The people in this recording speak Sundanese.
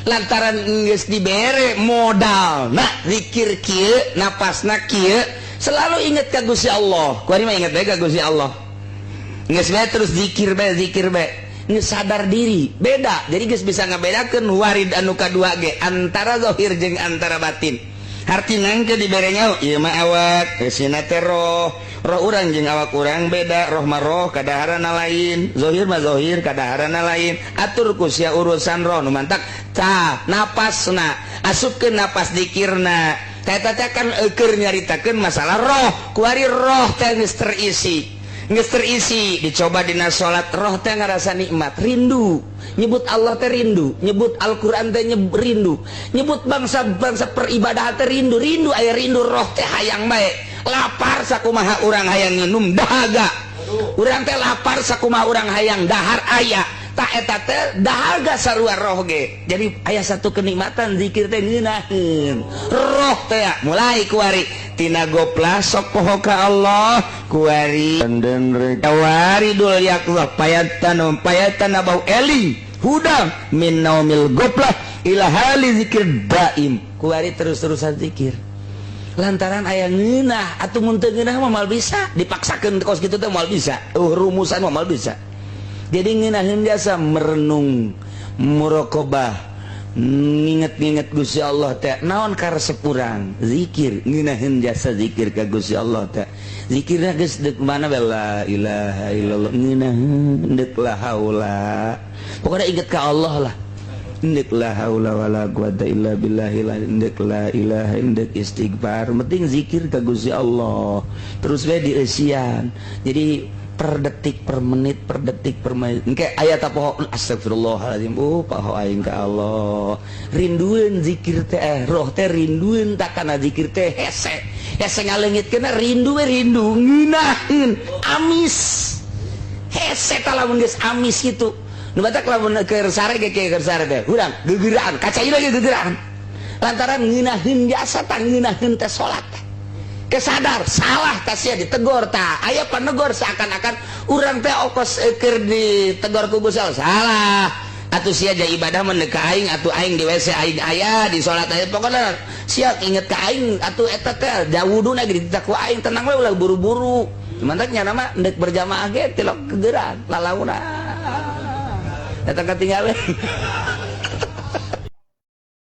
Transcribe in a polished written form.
Lantaran geus dibere modal, nah, zikir kieu, napasna kieu, selalu inget ka Gusti Allah. Kuari mah inget bae ka Gusti Allah, geus bae terus zikir bae, zikir bae, geus sadar diri beda. Jadi geus bisa ngabedakeun warid anu kadua ge antara zahir jeung antara batin. Hartina engke dibere nyaho, ieu mah awak, eusina teh roh. Roh urang jeung awak urang beda. Roh mah roh, kadaharana lain. Zohir mah zohir, kadaharana lain. Atur ku sia urusan roh. Nu mantak tah napasna, asupkeun napas dikirna. Eta teh kan keur nyaritakeun masalah roh. Kuari roh teh geus terisi, geus terisi. Dicoba dina salat, roh teh ngarasa nikmat, rindu nyebut Allah teh, rindu nyebut Al-Qur'an teh, rindu nyebut bangsa-bangsa peribadahan teh, rindu, rindu, aya rindu. Roh teh hayang bae. Lapar sakumaha urang hayang nginum, dahaga urang teh. Lapar sakumaha urang hayang dahar, aya tak. Eta teh dahaga sarua roh ge. Jadi aya satu kenikmatan zikir teh ngeunaheun roh teh. Mulai kuari tina goplah sok poho ka Allah. Kuari waridul yaqzah payatan payatan abau eling hudang min naumil goplah ila hali zikir daim. Kuari terus-terusan zikir lantaran aya ngeunah. Atuh mun teu ngeunah mah moal bisa dipaksakeun. Kos kitu teh moal bisa, rumusan mah moal bisa. Jadi ngeunaheun jasa merenung, muraqabah, nginget-nginget Gusti Allah teh naon karesep urang, zikir ngeunaheun jasa zikir ka Gusti Allah teh. Zikirna geus deuk mana bae, la ilaha illallah ngeunaheun, deuk la haula, pokoknya inget ka Allah lah. Ndek la haula wala quwata illa billahi, ndek la ilaha, ndek istighfar, penting zikir ka Gusti Allah terus we dieusian. Jadi per detik per menit, per detik per menit, engke aya ta poho, astagfirullahaladzim, oh, poho aing ka Allah. Rindueun zikir teh, roh teh rindueun tak kana zikir teh. Hese hese ngaleungitkeun, rindu we, rindu ngeunaheun, amis, hese tah lamun geus amis kitu. Nu batak lamun keur sare ge, keur sare teh hurang gegeraan, kaca ieu ge gegeraan lantaran ngeunaheun jasa tah. Ngeunaheun teh salat teh kesadar salah tah sia, ditegor tah, aya panegor, seakan-akan urang teh okos keur ditegor ku Gusti Allah, salah atuh sia ja ibadah mah ka aing. Atuh aing di WC, aing aya di salat aya, pokokna sia inget ka aing atuh. Eta teh dawuduna ge dititah ku aing, tenang we, ulah buru-buru. Mantaknya nama ndek berjamaah ge tilok kegeran lalauna datang ketinggalan.